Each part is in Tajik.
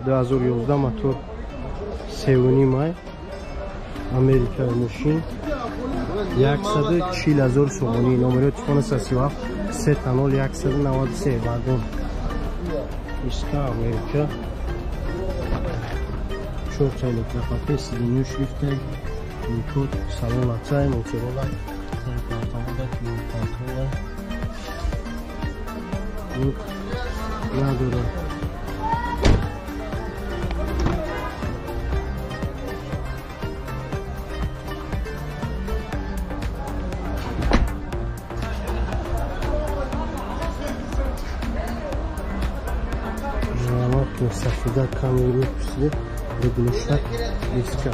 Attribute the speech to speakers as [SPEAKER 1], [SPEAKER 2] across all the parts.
[SPEAKER 1] 2011 мотор 3.5 май Америка мошин 140 000 сомонӣ. Номери телефон 37 30 193 вагон иска Америка. 4 электропакет сиденью шрифтай код салон лацай Моторола контрола контрола надора. Сафида камеру пусида выглушак диска.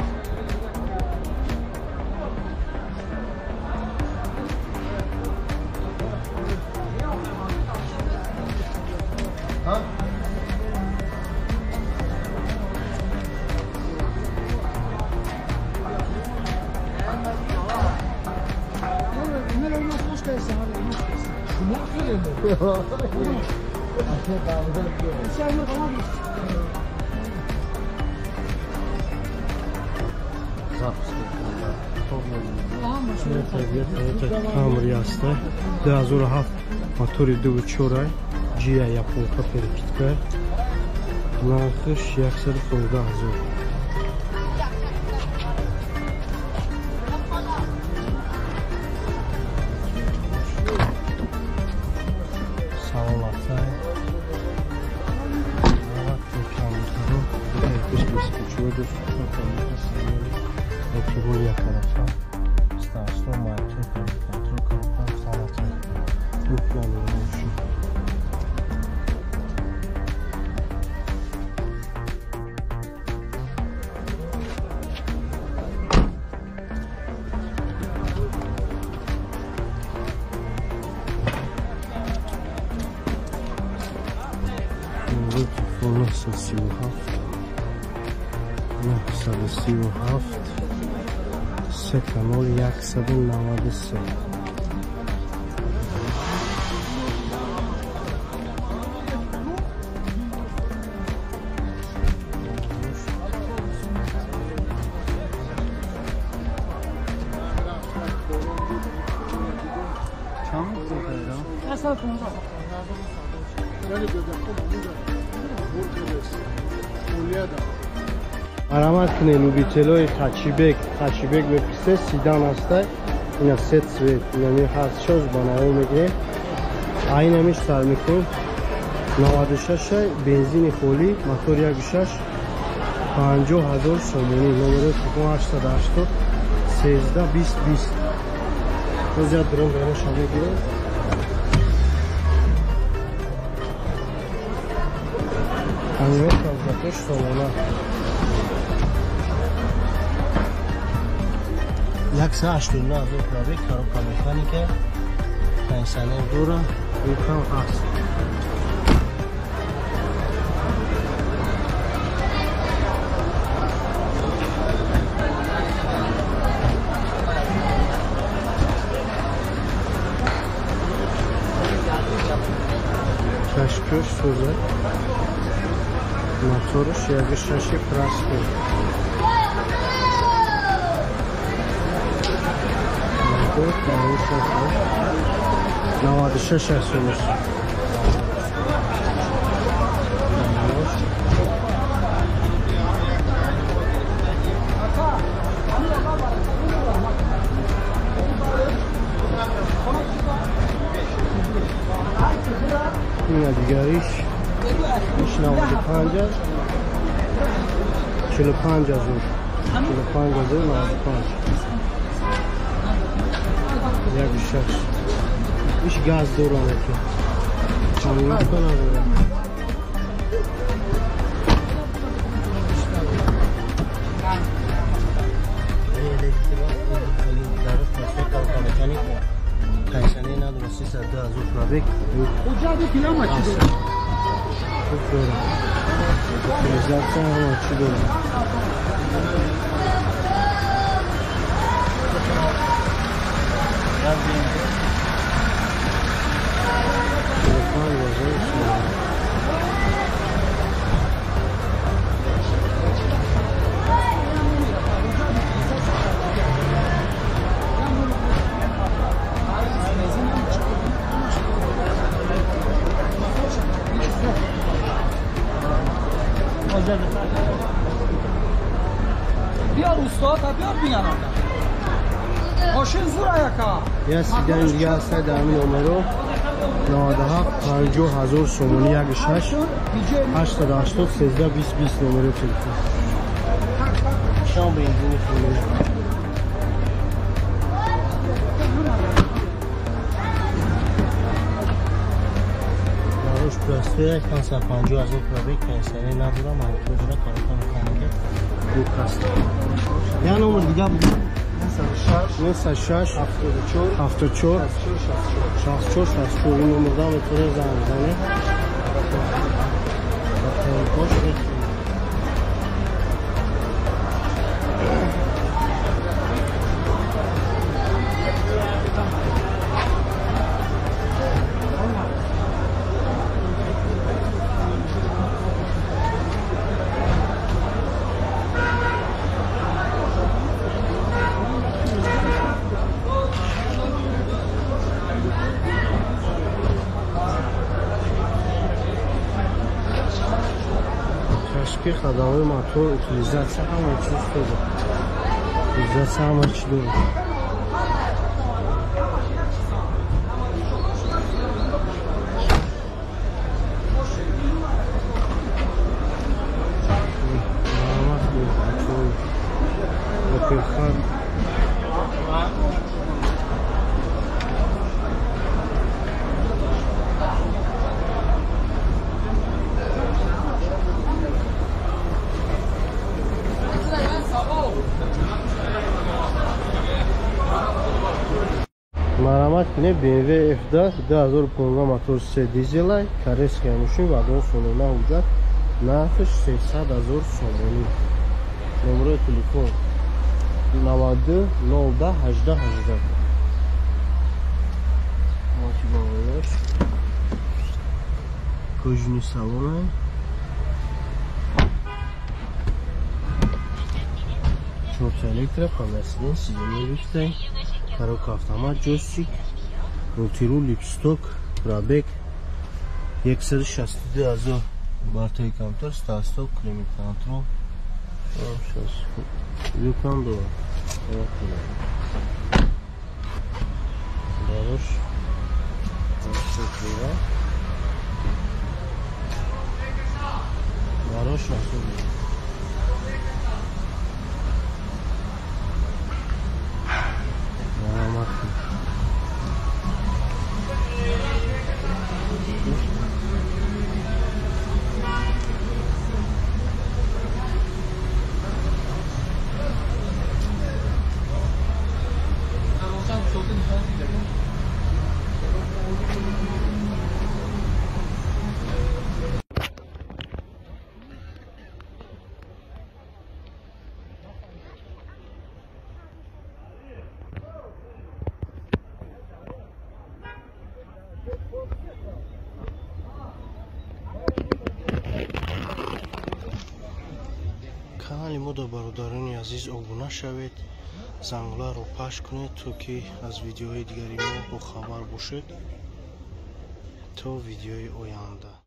[SPEAKER 1] Камри аста 2007 мотори 2.4 Gia японка перекидка. Нархиш 115 000. Салон 937 30193. Аромат кунед любителои хачибек, хачибек мепурсед, седан ҳастай, ина се цвет, инами ҳаст, шоз ба наво мегирем. Айнамиш сар мекунем. 96 бензини холӣ, мотор 1.6, 50 000 сомонӣ. Номери телефон 880 13 20 20. Боз як дрон бероша мегирем. 58 сомона. 189 000 пробег, коробка механика, кондиционер дора, люкам ҳаст. Чашкӯш сӯзад, моторш 1.6 простой. 96 сомон. Ина дигариш 95 45 000 45 000 95 1.6. Иш газ дорам ки. Камёнка надорам. Кондиционер надорам, 302 000 пробег. Хуб дорам. Утилизация ҳама чӣ дорам.
[SPEAKER 2] بیار استاد بیار بیان ماشین زور یکا
[SPEAKER 1] я седани дига ҳастай дар ҳамин номеро 97 50 ҳазор сомонӣ 16 880 13 20 20 номеро телефон. Шам бензини хонӣ. Барош простой 550 ҳазор пробег, пенсионер надорам, мотор дора, коробка механика, ду каст. Я номер дига буд 906 74 74 64 64. Ин номерда метавонед занг бизанед. Ташки хадамои мотор, утилизатсия ҳама чиз дорад. Утилизатсия ҳама чиз дорад. Марамат кунед BMW F10 2015 мотор се дизелай, корейская мошин, вагон сонона ҳуҷҷат, нархш 300 ҳазор сомонӣ. Номерои телефон 92 09 18 18. Мотиваояш кожаный салон. Чорта электро, панасиден, сиденье вихтай, коробка автомат, джойстик, мультирул, липсток, пробег 162 ҳазор, бартаи компютер, старт-стоп, климат контрол. Люкам дорад. Барош барош Канали мо да бародарони азиз обуна шавед, зангуларо пахш кунед, то ки аз видеоҳои дигари мо бохабар бошед. То видеои оянда.